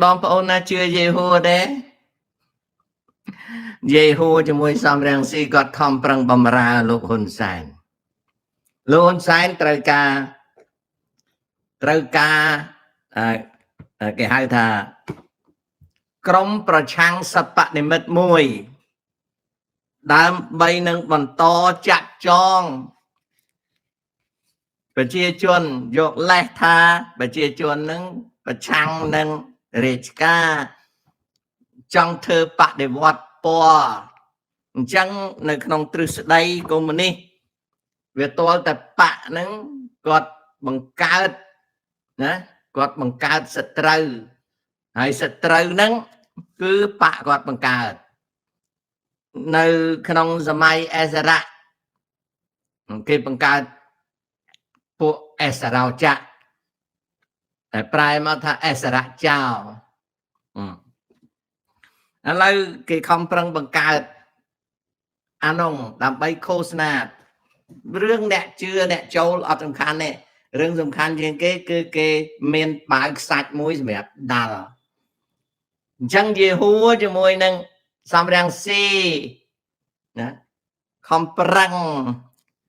បងប្អូនណាជឿយេហួទេយេហួជាមួយសំរងស៊ីគាត់ខំប្រឹងបំរើលោកហ៊ុនសែនលោកហ៊ុនសែនត្រូវការត្រូវការគេហៅថាក្រុមប្រឆាំងសពនិមិត្តមួយដើម្បីនឹងបន្តចាក់ចងប្រជាជនយកលេសថាប្រជាជននឹងប្រឆាំងនឹងរាជការចង់ធ្វើបដិវត្តពណ៌អញ្ចឹងនៅក្នុងទ្រឹស្ដីកុម្មុយនីសវាទាល់តែបកហ្នឹងគាត់បង្កើតណាគាត់បង្កើតសត្រូវហើយសត្រូវហ្នឹងគឺបកគាត់បង្កើតនៅក្នុងសម័យអេសរៈគេបង្កើតពួកអេសរោចៈតែប្រែមកថាអេសរៈចោលឥឡូវគេខំប្រឹងបង្កើតអានោះដើម្បីឃោសនារឿងអ្នកជឿអ្នកចូលអត់សំខាន់ទេរឿងសំខាន់ជាងគេគឺគេមានបាវខ្សាច់មួយសម្រាប់ដាល់អញ្ចឹងយេហួជាមួយនឹងសំរងស៊ីណាខំប្រឹង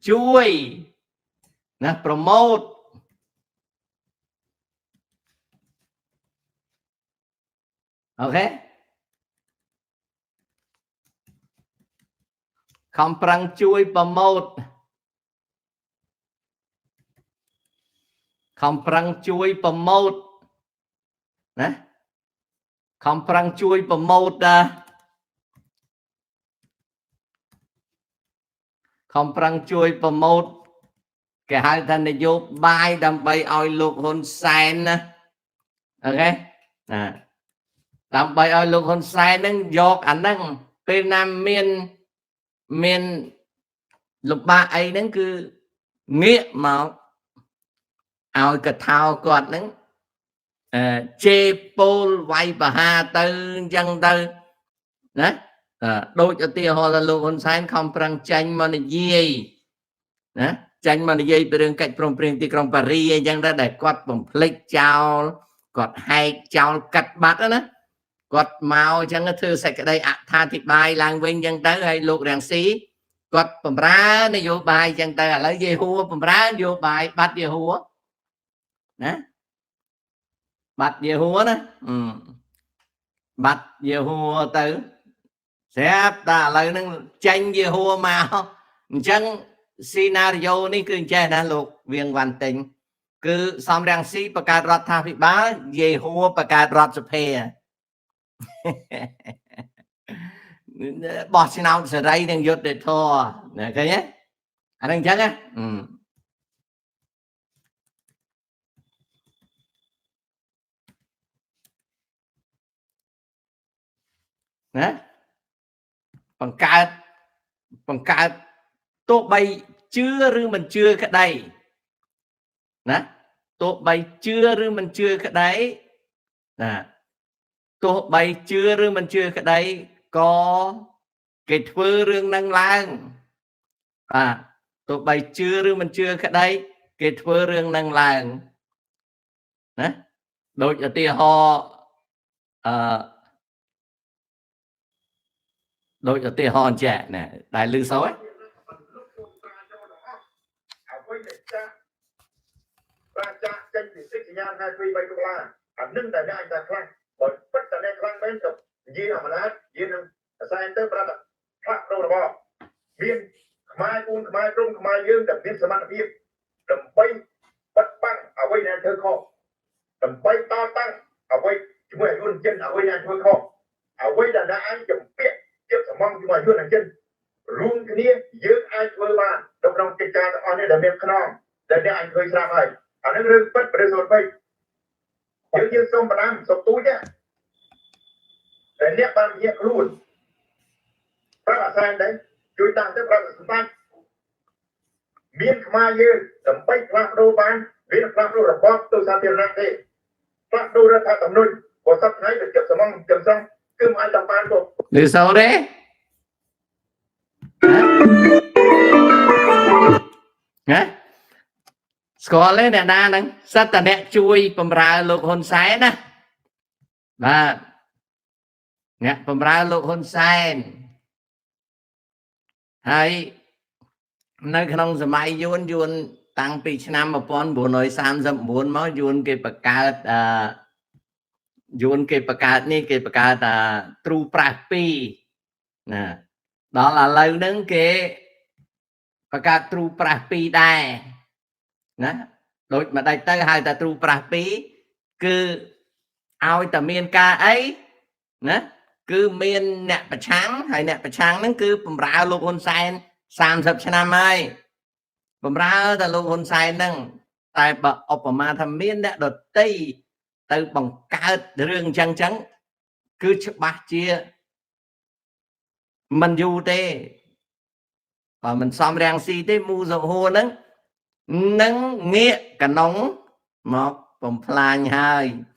ជួយណា promote OK ខំប្រឹងជួយ promote ខំប្រឹងជួយ promote ណាខំប្រឹងជួយ promote ណាខំប្រឹងជួយ promote គេហៅថានយោបាយដើម្បីឲ្យលោកហ៊ុនសែនណា OK ណាដើម្បីឲ្យលោកហ៊ុនសែននឹងយកអាហ្នឹងពេលណាមានមានលំបាកអីហ្នឹងគឺងាកមកឲ្យកថោគាត់ហ្នឹងអឺជេពោលវាយបហាទៅអញ្ចឹងទៅណាដូចឧទាហរណ៍ថាលោកហ៊ុនសែនខំប្រឹងចាញ់មកនិយាយណាចាញ់មកនិយាយពីរឿងកិច្ចព្រមព្រៀងទីក្រុងប៉ារីអីចឹងដែរដែលគាត់បំភ្លេចចោលគាត់ហែកចោលកាត់បាត់ណាគាត់មកអញ្ចឹងធ្វើសេចក្តីអត្ថាធិប្បាយឡើងវិញអញ្ចឹងទៅហើយលោករងស៊ីគាត់បំរើនយោបាយអញ្ចឹងទៅឥឡូវយេហួបំរើនយោបាយបាត់យេហួណាបាត់យេហួណាបាត់យេហួទៅស្រាប់តែឥឡូវហ្នឹងចេញយេហួមកអញ្ចឹង scenario នេះគឺអញ្ចេះណាលោកវៀងវ៉ាន់ទិញគឺសំរងស៊ីបង្កើតរដ្ឋាភិបាលយេហួបង្កើតរដ្ឋសភាបោះឆ្នោតសេរីនិងយុត្តិធម៌ណាឃើញទេអាហ្នឹងអញ្ចឹងណាណាបង្កើតបង្កើតទោះបីជឿឬមិនជឿក្តីណាទោះបីជឿឬមិនជឿក្តីណាទោះបីជឿឬមិនជឿក្តីក៏គេធ្វើរឿងនឹងឡើងបាទទោះបីជឿឬមិនជឿក្តីគេធ្វើរឿងនឹងឡើងណាដូចឧទាហរណ៍អឺដូចឧទាហរណ៍អញ្ចឹងណាដែលឮសូរ អ្វីដែលចាក់ប្រាចាក់ចេញពីសិទ្ធិសញ្ញាថ្ងៃ2 3ដុល្លារអានឹងតែអ្នកអញតែខ្លាំងបើពិតតែអ្នកខ្លាំងមែនក៏និយាយអំណាចនិយាយនឹងសែនទៅប្រាប់ថាផ្លាស់ប្ដូររបបមានខ្មែរពូនខ្មែរក្រុមខ្មែរយើងដែលមានសមត្ថភាពដើម្បីបិទបាំងអ្វីដែលធ្វើខុសដើម្បីតតាំងអ្វីជាមួយអាយុចិនអ្វីដែលធ្វើខុសអ្វីដែលអ្នកឯងជំពាក់ជាសមងជាមួយអាយុចិនរួមគ្នាយើងអាចធ្វើបាននៅក្នុងកិច្ចការទាំងអស់នេះដែលមានខ្នងដែលអ្នកឯងឃើញស្រាប់ហើយអានឹងរឿងពិតប្រទេសពេកយើងយើងសូមផ្ដាំសូមទូចតែអ្នកបានញាក់ខ្លួនប្រាប់អាសែនដែរជួយតាំងទៅប្រាប់សម្ដេចមានខ្មែរយើងដើម្បីផ្លាស់ប្ដូរបានវាផ្លាស់ប្ដូររបបទៅសាធារណៈទេផ្លាស់ប្ដូររដ្ឋធម្មនុញ្ញព្រោះសប្តាហ៍ថ្ងៃទៅជិបសមងចំសងគឺមិនអាចដល់បានទេ ឮសូរទេណាស្គាល់ទេអ្នកណាហ្នឹងសិតតែអ្នកជួយបំរើលោកហ៊ុនសែនណា បាទអ្នកបំរើលោកហ៊ុនសែនហើយនៅក្នុងសម័យយួនយួនតាំងពីឆ្នាំ1939មកយួនគេបង្កើតអឺយួនគេបង្កើតនេះគេបង្កើតអាទ្រូប្រាស់2ណាដល់ឥឡូវហ្នឹងគេបង្កើតទ្រូប្រាស់2ដែរណាដូចម្ដេចទៅហៅថាទ្រូប្រាស់2គឺឲ្យតែមានការអីណាគឺមានអ្នកប្រឆាំងហើយអ្នកប្រឆាំងហ្នឹងគឺបំរើលោកហ៊ុនសែន30ឆ្នាំហើយបំរើតែលោកហ៊ុនសែនហ្នឹងតែបើឧបមាថាមានអ្នកដតីទៅបង្កើតរឿងអញ្ចឹងចឹងគឺច្បាស់ជាមិនយូរទេបើមិនសំរាំងស៊ីទេមូសុហួរហ្នឹងនឹងងាកកណុងមកបំផ្លាញហើយ។